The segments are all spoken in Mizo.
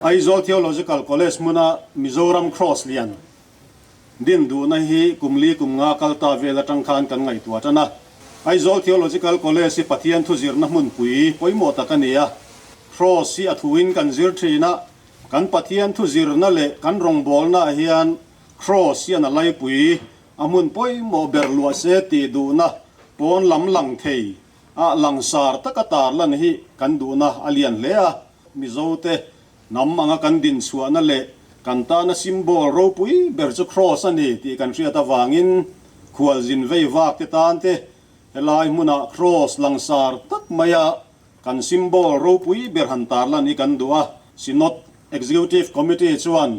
Aizawl Theological College hmuna Mizoram Cross lian din duhna hi kum li kum nga kal ta vel atang khan kan ngaihtuah tan a. Aizawl Theological College hi Pathian thu zirna hmunpui pawimawh tak a ni a. Cross hi a thuin kan zir thin a, kan Pathian thu zirna leh kan rawngbawlnaah hian Cross hian a laipui a hmun pawimawh ber luah se tih duhna pawn lam lang thei a langsar taka tarlan hi kan duhna a lian hle a. Mizote hnam anga kan dinchhuahna leh kan tana symbol ropui ber chu Kraws a ni tih kan hriat avangin khualzin vei vak te tan te helai hmunah Kraws langsar tak maia kan symbol ropui ber han tarlan hi kan duh a. Synod Executive Committee chuan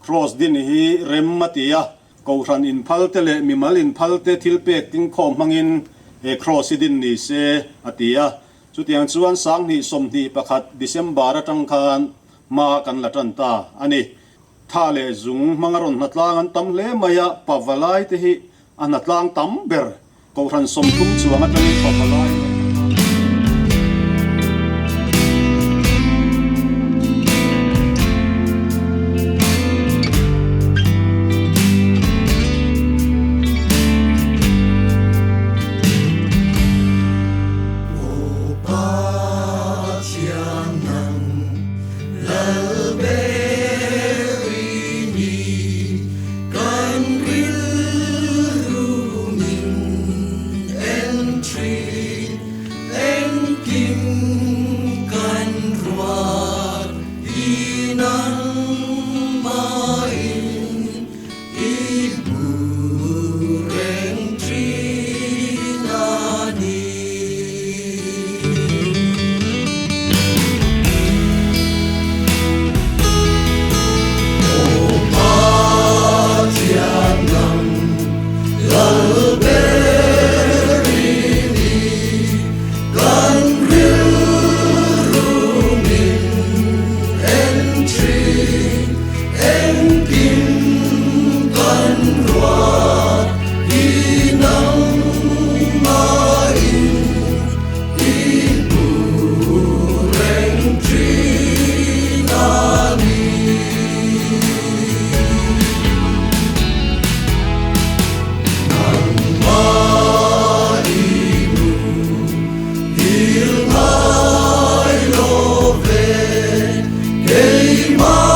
Kraws din hi rem a ti a, Kohhran inphal te leh mimal inphal te thilpek tingkhawm hmangin he Kraws hi din ni se a ti a. Chutiang chuan 2021 December atang khan hma kan la tan ta a ni. Tha leh zung hmanga rawn hnatlang an tam hle mai a, Pavalai te hi a hnatlang tam ber. Kohhran 30 chuang atangin Pavalai rawn hnatlang. Aw Pathian nang lal ber i ni, kan rilru min en thin, engkim kan ruat i nangmahin I hmu reng thin a ni. Aw Pathian nang lal ber i ni, kan rilru min en thin. Engkim kan ruat hi nangmahin i hmu reng thin a ni. Nangmah i hmu hil ngai lo ve keimah.